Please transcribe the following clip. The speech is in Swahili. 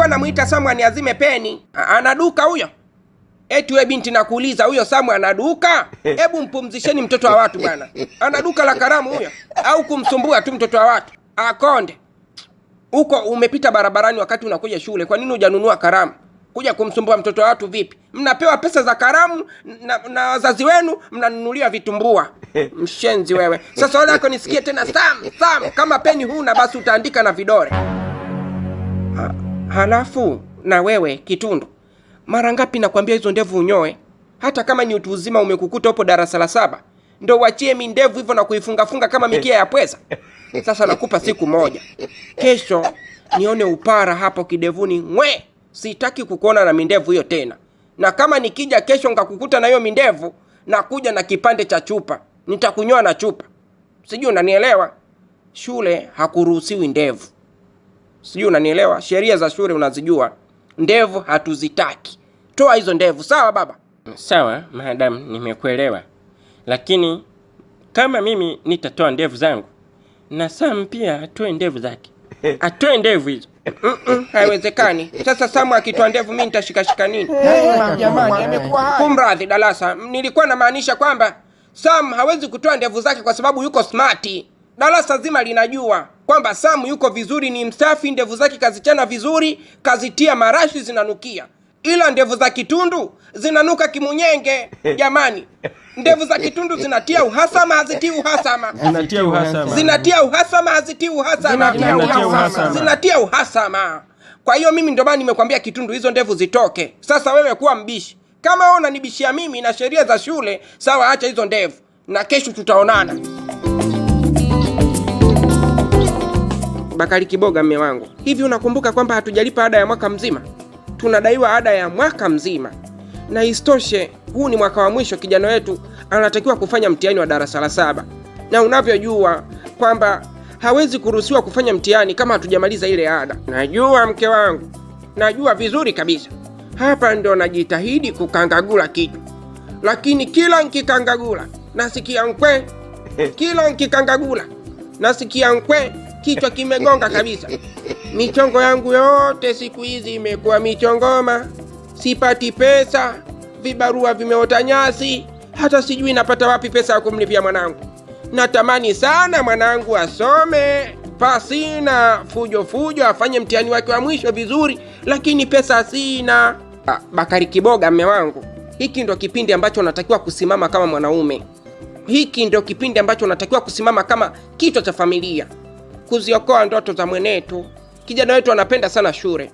Nilikuwa namuita Samu aniazime peni. Anaduka huyo? Eti we binti, nakuuliza huyo Samu anaduka? Hebu mpumzisheni mtoto wa watu bwana. Ana duka la karamu huyo au kumsumbua tu mtoto wa watu? Akonde. Huko umepita barabarani wakati unakuja shule, kwa nini hujanunua karamu? Kuja kumsumbua mtoto wa watu vipi? Mnapewa pesa za karamu na wazazi wenu mnanunulia vitumbua. Mshenzi wewe. Sasa wale yako nisikie tena Sam, Sam, kama peni huna basi utaandika na vidole. Halafu na wewe Kitundu, mara ngapi nakwambia hizo ndevu unyoe? Hata kama ni utu uzima umekukuta upo darasa la 7, ndo uachie mi ndevu hivyo na kuifungafunga kama mikia ya pweza. Sasa nakupa siku moja, kesho nione upara hapo kidevuni ngwe. Sitaki kukuona na mindevu hiyo tena. Na kama nikija kesho nikakukuta na hiyo mindevu, nakuja na kipande cha chupa, nitakunyoa na chupa. Sijui unanielewa? Shule hakuruhusiwi ndevu. Sijui unanielewa? Sheria za shule unazijua. Ndevu hatuzitaki. Toa hizo ndevu, sawa baba? Sawa madam, nimekuelewa. Lakini kama mimi nitatoa ndevu zangu na Sam pia atoe ndevu zake. Atoe ndevu hizo. Haiwezekani. Sasa Samu akitoa ndevu mimi nitashikashika nini? Jamani, amekuwa haya. Kumradhi darasa, nilikuwa namaanisha kwamba Sam hawezi kutoa ndevu zake kwa sababu yuko smart. Darasa zima linajua kwamba Sam yuko vizuri, ni msafi, ndevu zake kazichana vizuri, kazitia marashi zinanukia. Ila ndevu za Kitundu zinanuka kimunyenge. Jamani, ndevu za Kitundu zinatia uhasama, hazitii uhasama? Zinatia uhasama. Zinatia uhasama, hazitii uhasama? Zinatia uhasama. Zinatia uhasama. Kwa hiyo mimi ndio maana nimekwambia Kitundu hizo ndevu zitoke. Sasa wewe kuwa mbishi. Kama wewe unanibishia mimi na sheria za shule, sawa, acha hizo ndevu na kesho tutaonana. Bakari Kiboga, mme wangu, hivi unakumbuka kwamba hatujalipa ada ya mwaka mzima? Tunadaiwa ada ya mwaka mzima. Na isitoshe, huu ni mwaka wa mwisho, kijana wetu anatakiwa kufanya mtihani wa darasa la 7. Na unavyojua kwamba hawezi kuruhusiwa kufanya mtihani kama hatujamaliza ile ada. Najua mke wangu, najua vizuri kabisa. Hapa ndo najitahidi kukangagula kitu. Lakini kila nkikangagula nasikia nkwe. Kila nkikangagula nasikia nkwe, kichwa kimegonga kabisa. Michongo yangu yote siku hizi imekuwa michongoma. Sipati pesa, vibarua vimeota nyasi, hata sijui napata wapi pesa ya kumlipia mwanangu. Natamani sana mwanangu asome pasina fujo fujo, afanye mtihani wake wa mwisho vizuri, lakini pesa sina. Bakari Kiboga, mme wangu, hiki ndo kipindi ambacho unatakiwa kusimama kama mwanaume. Hiki ndo kipindi ambacho unatakiwa kusimama kama kichwa cha familia, kuziokoa ndoto za mwenetu. Kijana wetu anapenda sana shule.